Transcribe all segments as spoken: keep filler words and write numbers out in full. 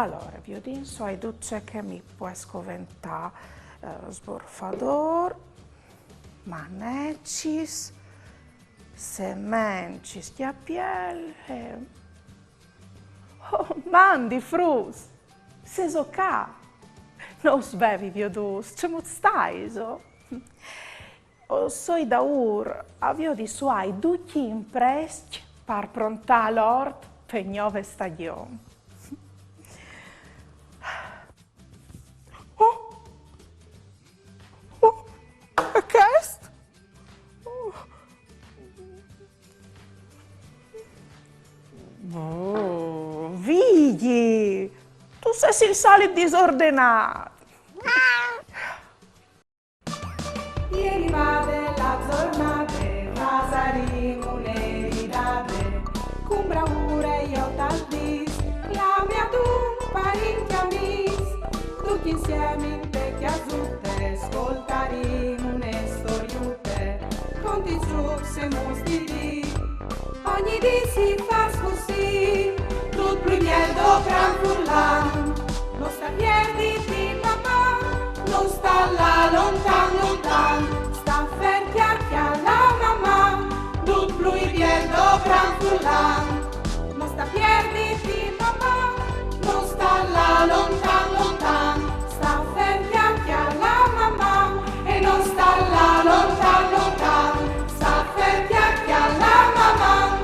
Alore, viodìn se o ai dut ce che mi pues coventâ: eh, sborfadôr, manecis, semencis, cjapiel e... Oh, mandi fruts! Sêso ca? No us vevi viodûts, cemût staiso? O soi daûr a viodi se o ai ducj i imprescj par prontâ l'ort pe gnove stagjon. Oh! Oh! E chest? Oh, Vigji, tu sês il solit disordenât. Ieri vade la zornade, fasarìn une ridade, cun braure jo tal dîs, clami adun parint e amîs, ducj insiemi inte cjasute, scoltarìn une storiute, conti, zûcs e muts di dì. Ogni dì si fâs cussì, dut plui biel dopran furlan. No sta pierditi, Maman, no sta lâ lontan, lontan. Sta fer, cjalà Maman, dut plui biel dopran furlan. No sta pierditi, Maman, no sta lâ lontan, lontan. Sta fer, cjalà Maman, e no sta lâ lontan, lontan. Sta fer, cjalà Maman.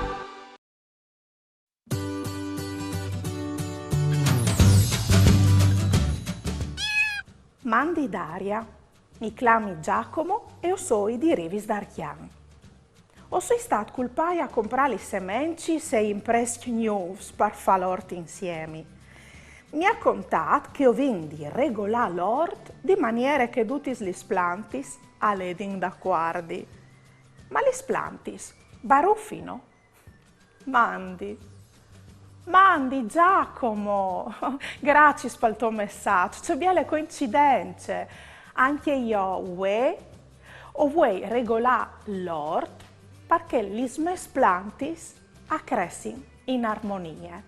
Mandi Daria, mi clami Giacomo e o soi di Rivis d'Arcjan. O soi stât cul pai a comprâ lis semencis e i imprescj gnûfs par fâ l'ort insiemi. Mi à contât che o vin di regolâ l'ort di maniere che dutis lis plantis a ledin dacuardi. Ma lis plantis barufino? Mandi. Mandi, Giacomo! Graciis pal to messaç, ce biele coincidence! Ancje jo vuê o vuei regolâ l'ort par che lis mês plantis a cressin in armonie.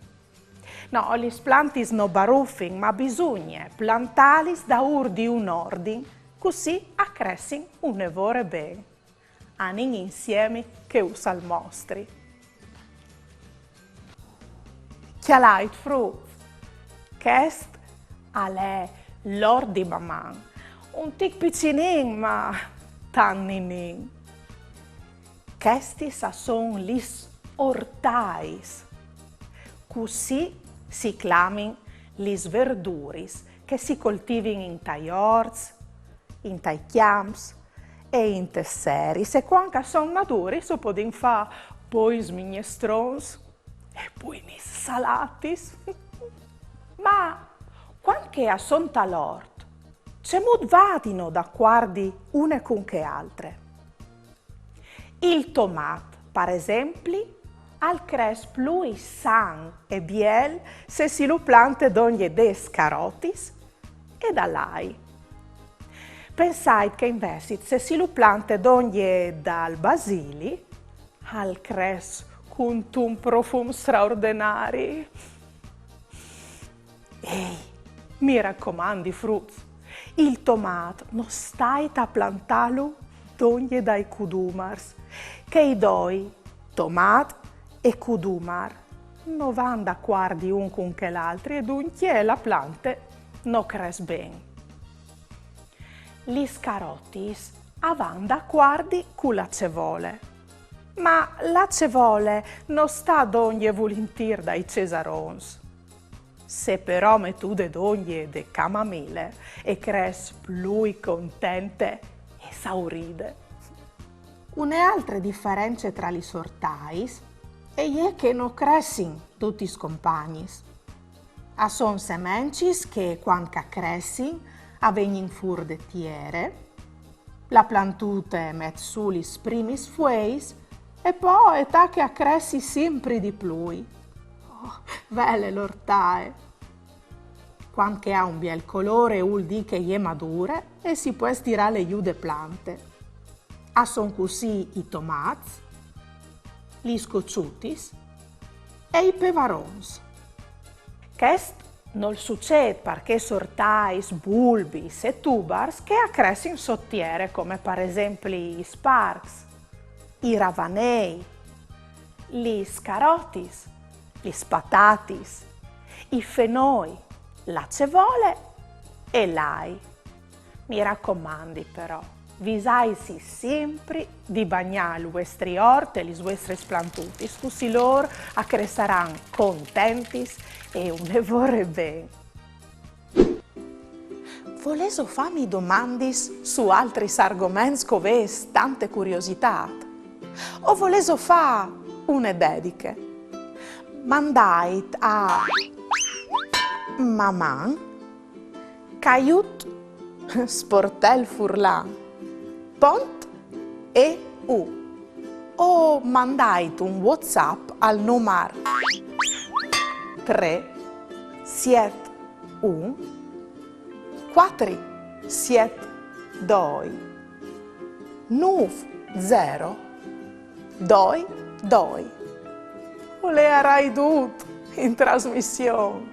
No, lis plantis no barufin, ma bisugne plantâlis daûr di un ordin, cussì a cressin une vore ben. Anìn insiemi che us al mostri. Cjalait fruts, chest al è l'ort di Maman, un tic piçinin, ma tant ninin. Chestis a son lis ortais. Cussì si clamin lis verduris che si coltivin intai orts, intai cjamps e intes seris. E cuant che a son maduris o podìn fâ bogns mignestrons e buinis salatis. Ma cuant che a son tal ort, cemût vadino dacuardi une cun chê altre? Il tomat, par esempli, al cres plui san e biel se si lu plante dongje des carotis e dal ai. Pensait che invezit se si lu plante dongje dal basili, al cres cuntun profum straordenari. Ei, mi racomandi, fruts, il tomat no stait a plantâlu dongje dai cudumars, che i doi, tomat e cudumar, no van dacuardi un cun chel altri e duncje la plante no cres ben. Lis carotis a van dacuardi cu la cevole, ma la cevole no sta dongje vulintîr dai cesarons. Se però metude dongje de camamile, e cres plui contente e sauride. Une altre diference tra lis ortais e je che no cressin dutis compagnis. A son semencis che, cuant che a cressin, a vegnin fûr de tiere, la plantute e met sù lis primis fueis e po e tache a cressi simpri di plui. Oh, vele l'ortae! Cuant che e à un biel colôr e vûl dî che e je madure e si pues tirâle jù de plante. A son cussì i tomats, lis coçutis e i pevarons. Chest Nol sucêt par chês ortais, bulbis e tubars che a cressin sot tiere, come par esempli i sparcs, i ravanei, lis carotis, lis patatis, i fenoi, la cevole e l'ai. Mi racomandi però, visaitsi simpri di bagnâ il vuestri ort e lis vuestris plantutis, cussì lôr a cressaran contentis e une vore ben. Volêso fâmi domandis su altris argoments che o vês tante curiositât? O volêso fâ une dediche? Mandait a maman caiut sportel furlan pont e u o mandait un WhatsApp al numar trê siet un cuatri siet doi nûf zero doi doi. O leiarai dut in trasmission.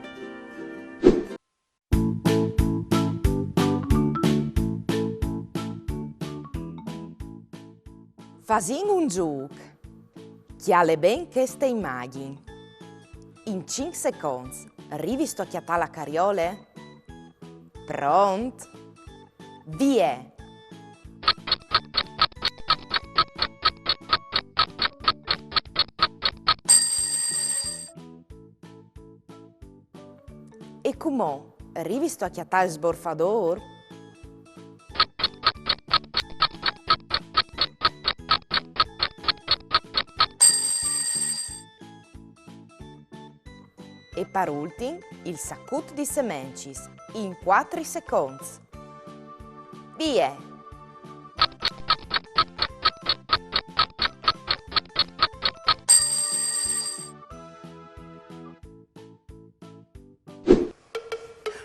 Fasìn un zûc. Cjale ben cheste imagjin. In cinc seconts rivistu a cjatâ la cariole? Pront? Vie! E cumò, rivistu a cjatâ il sborfadôr? E par ultin, il sacut di semencis, in cuatri seconts. Vie!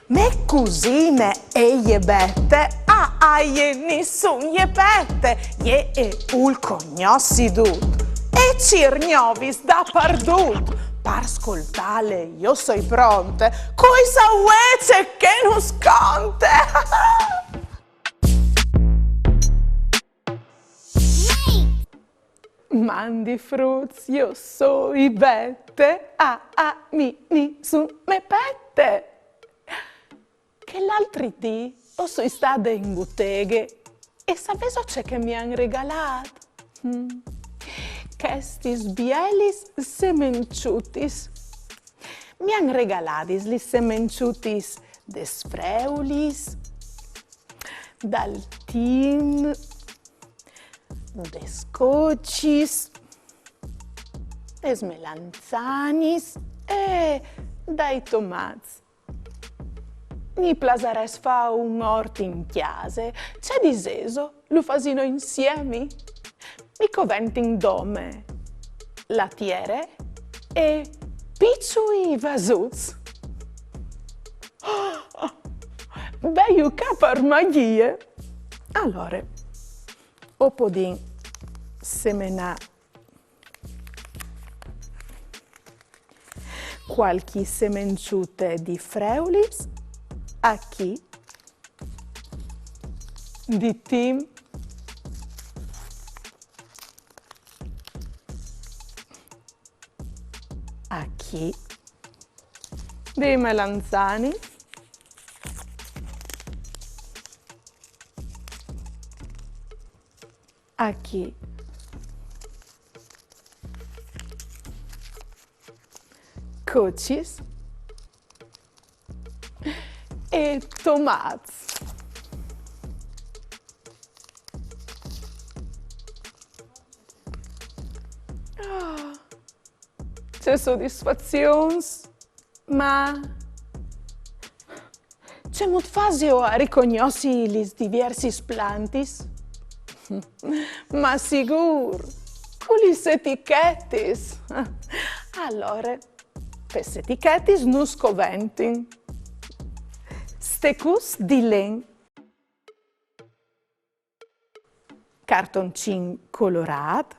Mê cusine e je Bete, a aie nissun je pete, jê e vûl cognossi dut, e cîr gnovis dapardut. Par scoltâle jo soi pronte, cui sa vuê ce che nus conte. Mandi fruts, jo soi Bete, a, a mi nissun me pete. Chel altri dì o soi stade in buteghe e savêso ce che mi àn regalât? Mm. Chestis bielis semençutis. Mi àn regaladis lis semençutis des freulis, dal tim, des cocis, des melanzanis e dai tomats. Mi plasarès fâ un ort in cjase. Ce disêso? Lu fasìno insiemi? Mi coventin dome la tiere e piçui vasuts. Vêju ca par magjie. Alore, o podìn semenâ cualchi semençute di freulis, achì, di tim, achì, di melanzani, achì, cocis e tomats. Ah, ce sodisfazions! Ma cemût fasio a ricognossi lis diviersis plantis? Ma sigûr, cu lis etichetis! Alore, pes etichetis nus coventin stecus di len, cartoncin colorât,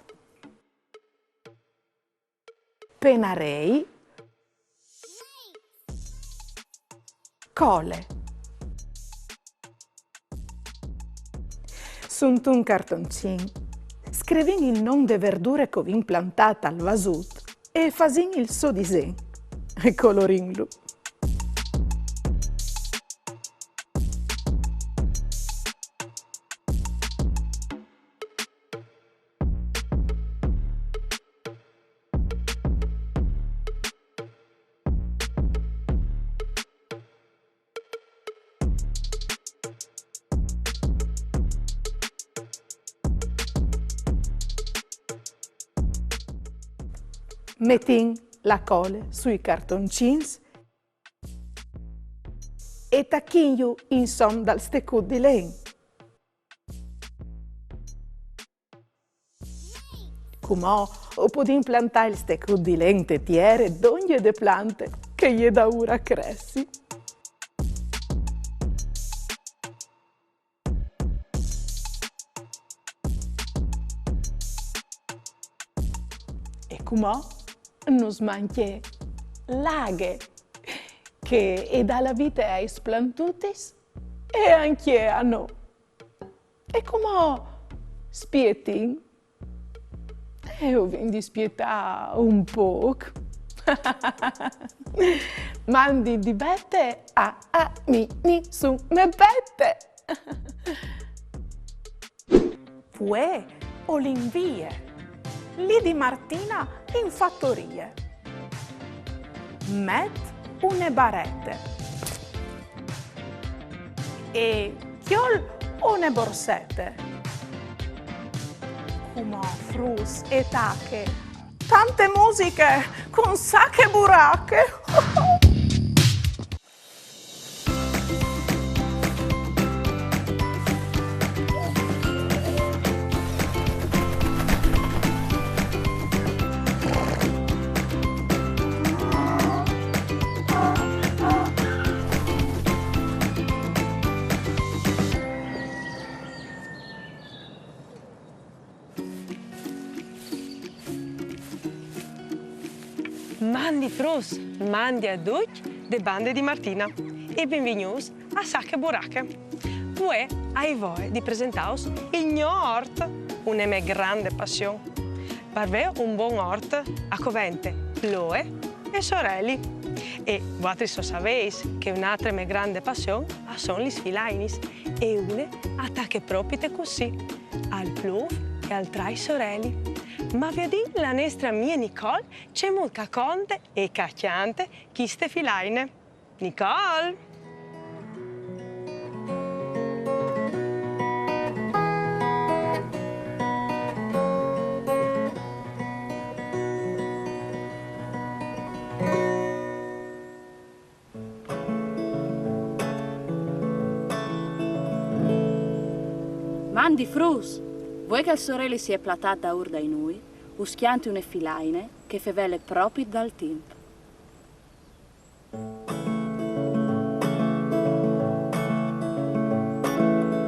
penarei, Cole. Suntun cartoncin, scrivìn il non de verdure che o vin plantât al vasut e fasìn il so disen e colorìnlu. Metìn la cole sui cartoncins e tachìnju insom dal stecut di len. Cumò o podìn plantâ il stecut di len te tiere dongje de plante che e je daûr a cressi. E cumò nus mancje la aghe, che e dà la vite aes plantutis e ancje a nô. E cumò spietìn? E o vin di spietâ un pôc. Mandi di Bete a, a mi, mi, su, me Bete. Vuê o lin vie. Li di Martina in fatorie. Met une barete. E cjol une borsete. Cumò fruts e tache tante musiche cun Sache Burache. Mandi fruts, mandi a ducj de bande di Martina e benvignûts a Sache Burache. Vuê o ai voie di presentâus il gno ort, une mê grande passion. Par vê un bon ort a covente ploie e soreli. E voaltris o savês che une altre mê grande passion a son lis filainis, e une e tache propite cussì, al plûf e al trai soreli. Ma viodìn la nestre amie Nicole cemût che e conte e che e cjante cheste filaine. Nicole! Mandi fruts, vuê che il soreli si è platât daûr dai nûi, us cjanti une filaine che e fevele propit dal timp.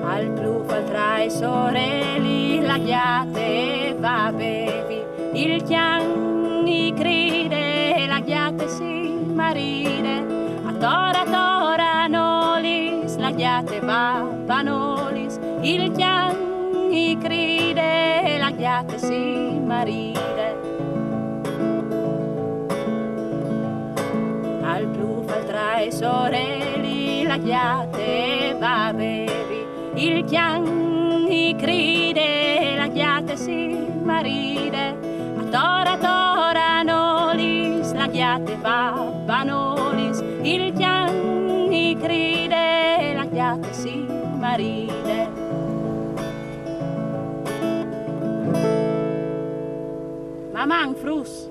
Al plûf, al trai soreli, la gjate e va a bevi, il cjan i cride, la gjate si maride, a tor a tor a nolis, la gjate e va a nolis, il cjan i cride, la gjate si maride. Al plûf, al trai soreli, la gjate e va a bevi, il cjan i cride, la gjate si maride, a tor a tor a nolis, la gjate e va a nolis, il cjan i cride, la gjate si maride. Maman, fruts!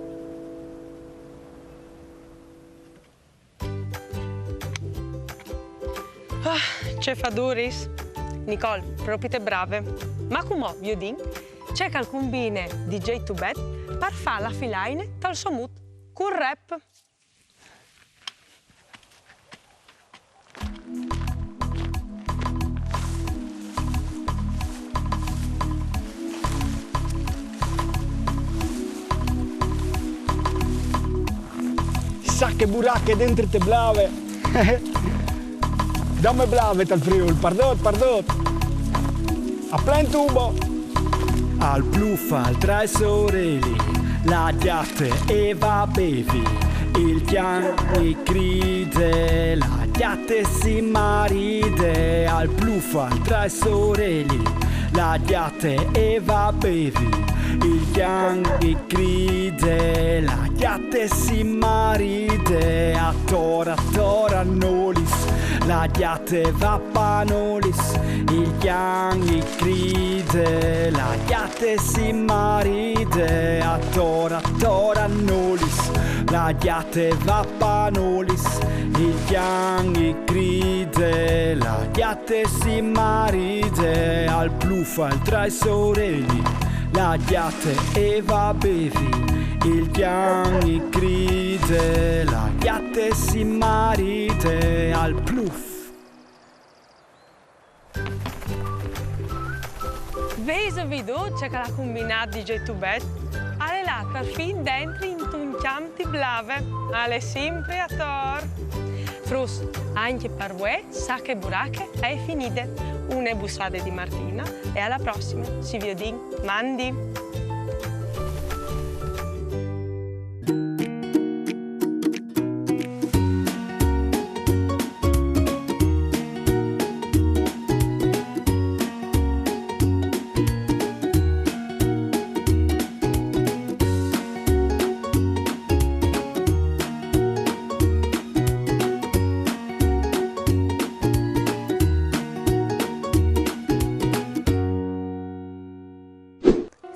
Ah, ce faduris! Nicole, propite brave. Ma cumò viodìn ce che al cumbine D J Tubet par fâ la filaine tal so mût, cul rap. Sache burache dentri te blave. Damme blave tal Friûl, pardot, pardot. A plen tubo. Al plûf, al traiç oreli, la gjate e va a bevi. Il cjan i cride, la gjate si maride. Al plûf, al traiç oreli, la gjate e va a bevi. Il cjan i cride, la gjate si maride. Ator, ator a nolis, la gjate va a panolis. Il cjan i cride, la gjate si maride. Ator, ator a nolis, la gjate va a panolis. Il cjan i cride, la gjate si maride. Al plûf, al traiç oreli, la gjate e va a bevi. Il cjan i cride, la gjate si maride. Al plûf. Vêso viodût ce che al à cumbinât DJ Tubet? Al è lât perfin dentri intun cjamp di blave. Al è simpri ator. Fruts, ancje par vuê Sache Burache e je finide. Une bussade di Martina e a la prossime. Si viodìn. Mandi!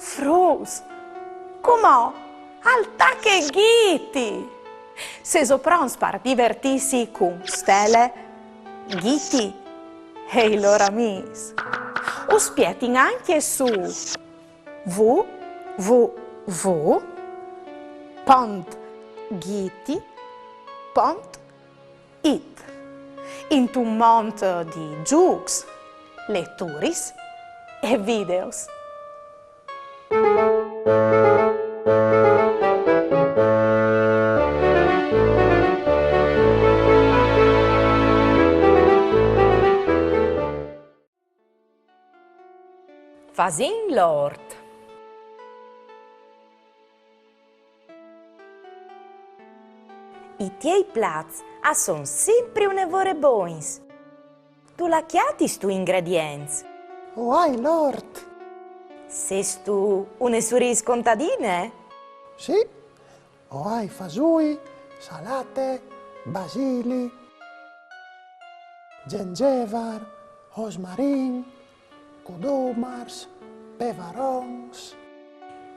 Fruts, cumò al tache Ghiti! Sêso pronts par divertîsi cun Stele, Ghiti e i lôr amîs? Us spietin ancje su w w w pont ghiti pont it, intun mont di zûcs, leturis e videos. Fasìn l'ort. I tiei plats a son simpri une vore bogns. Dulà cjatistu ingredients? O ai l'ort. Sêstu une surîs contadine? Sì, o ai fasûi, salate, basili, gjengevar, rosmarin, cudumars, pevarons.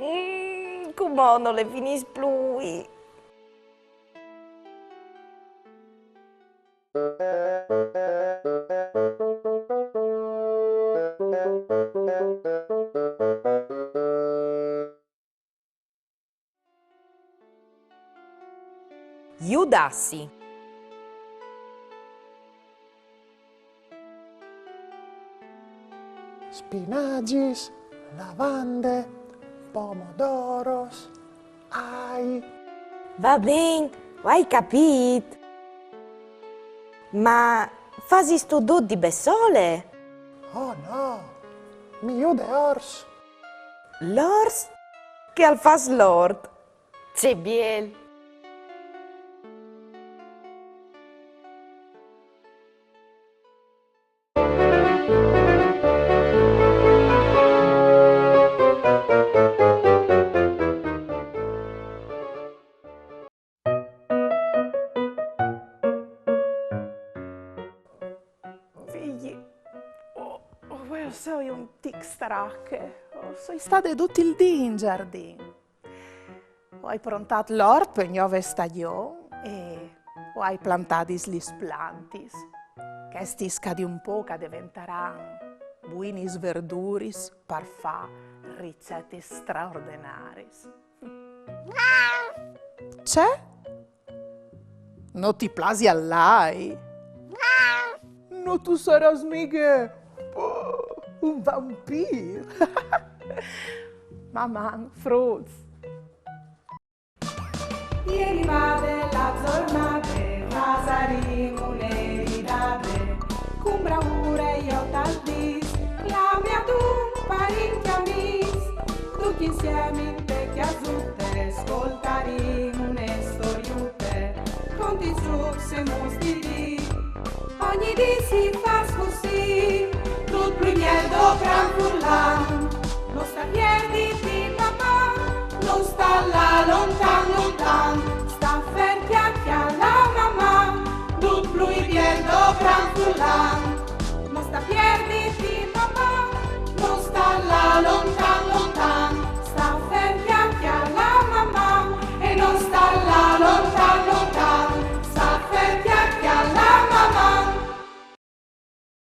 Mm, cumò no le finìs plui. Judassi. Spinagis, lavande, pomodoros, ai. Va ben, o ai capît. Ma fasistu dut di bessole? Oh no, mi jude Ors. L'ors che al fâs l'ort. Ce biel! Fîs, o, o, vuê o soi un tic strache. O soi stade dut il dì in zardin. O ai prontât l'ort pe gnove stagjon e o ai plantadis lis plantis. Chestis ca di un pôc a deventaran buinis verduris par fâ ricetis straordenariis. Ce? No ti plasial lai? No tu sarâs mighe un vampîr? Maman, fruts! E rivade la zornade, fasarìn une ridade. Io tal dis, clami ad un parint, amis, tutti insieme in te chiasute, ascoltaremo une storiute, conti su se mostri. Ogni dì si fa così, tut plui biel do Frankfurt